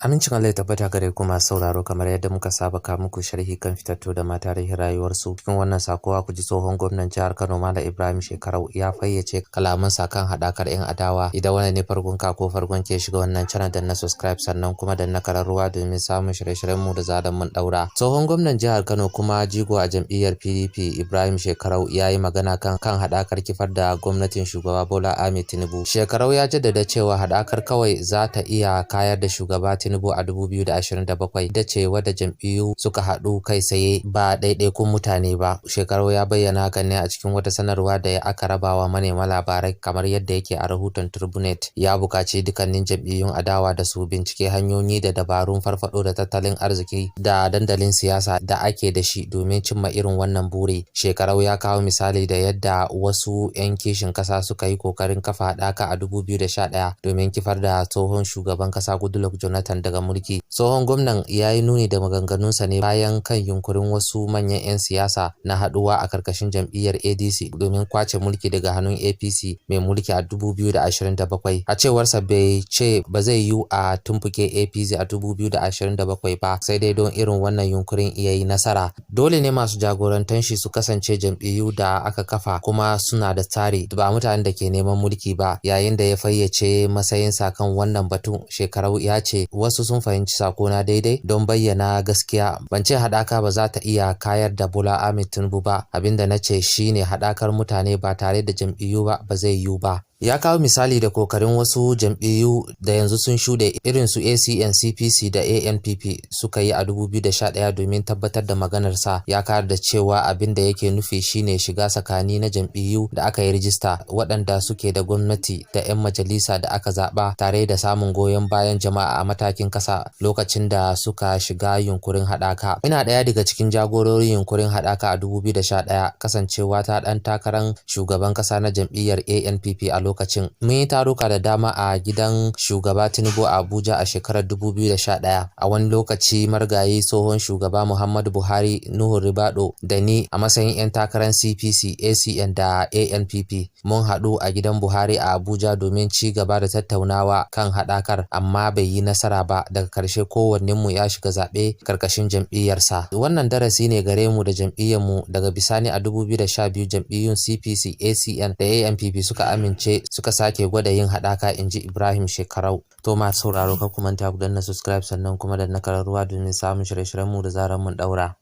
Amincin Allah ya tabbata gare ku masu sauraro, kamar yadda muka saba ka muku sharhi kan fitattu da ma tarihin rayuwarsu. Cikin wannan sako ku ji tsohon gwamnan jihar Kano, Malam Ibrahim Shekarau, ya fayyace kalamansa kan haɗakar 'yan adawa. Idan wannan ne farkon ka ko farkon ke shiga wannan channel, danna subscribe, sannan kuma danna kararruwa domin samun shirye-shiryen mu da zaran mun daura. Tsohon gwamnan jihar Kano kuma jigo a jam'iyyar PDP, Ibrahim Shekarau, ya yi magana kan haɗakar kifar da gwamnatin shugaba Bola Ahmed Tinubu. Shekarau ya jaddada cewa haɗakar kawai za ta iya kayar da shugaba Tinubu a 2027 ita ce wadda jam'iyyu suka haɗu kai tsaye, ba ɗaiɗaikun mutane ba. Shekarau ya bayyana hakan ne a cikin wata sanarwa da aka rabawa manema labarai, kamar yadda yake a rahoton Tribunet. Ya buƙaci dukkanin jam'iyyun adawa da su bincike hanyoyi da dabarun farfaɗo da tattalin arziki da dandalin siyasa da ake da shi domin cimma irin wannan buri. Shekarau ya kawo misali da yadda wasu 'yan kishin ƙasa suka yi ƙoƙarin kafa haɗaka a 2011 domin kifar da tsohon shugaban ƙasa Goodluck Jonathan daga mulki. Tsohon gwamnan ya yi nuni da maganganunsa ne bayan kan yunkurin wasu manyan 'yan siyasa na haɗuwa a karkashin jam'iyyar ADC domin kwace mulki daga hannun APC mai mulki a 2027. A cewarsa, bai ce ba zai yiwu a tumbuke APC a 2027 ba, sai dai don irin wannan yunkurin iya yi nasara, dole ne masu jagorantar shi su kasance jam'iyyu da aka kafa kuma suna da tsari, ba mutanen da ke neman mulki ba. Yayin da ya fayyace matsayinsa kan wannan batun, Shekarau ya ce, "Wasu sun fahimci sakona daidai. Don bayyana gaskiya, ban ce haɗaka ba za ta iya kayar da Bola Ahmed Tinubu ba. Abinda na ce shine haɗakar mutane ba tare da jam'iyyu ba, ba zai yiwu ba." Ya kawo misali da kokarin wasu jam'iyyu da yanzu sun shuɗe, irin su ACN, CPC da ANPP, suka yi a 2011 domin tabbatar da maganarsa. Ya kara da cewa abin da yake nufi shine shiga tsakani na jam'iyyu da aka yi rijista, waɗanda suke da gwamnati da 'yan majalisa da aka zaɓa, tare da samun goyon bayan jama'a a matakin ƙasa lokacin da suka shiga yunkurin haɗaka. "Ina ɗaya daga cikin jagororin yunkurin haɗaka a 2011, kasancewa ta ɗan takarar shugaban ƙasa na jam'iyyar ANPP a lokacin. Mun yi taruka da dama a gidan shugaba Tinubu a Abuja a shekarar 2011. A wani lokaci marigayi tsohon shugaba Muhammadu Buhari, Nuhu Ribadu da ni a matsayin 'yan takarar CPC, ACN da ANPP mun haɗu a gidan Buhari a Abuja domin ci gaba da tattaunawa kan haɗakar, amma bai yi nasara ba. Daga ƙarshe kowannenmu ya shiga zaɓe karkashin jam'iyyarsa. Wannan darasi ne gare mu da jam'iyyarmu. Daga bisani a 2012 jam'iyyun CPC, ACN da ANPP suka amince suka sake gwada yin haɗaka," in ji Ibrahim Shekarau. To masu sauraro, kar ku manta ku danna subscribe, sannan kuma danna kararruwa domin samun shirye-shiryenmu da zarar mun ɗaura.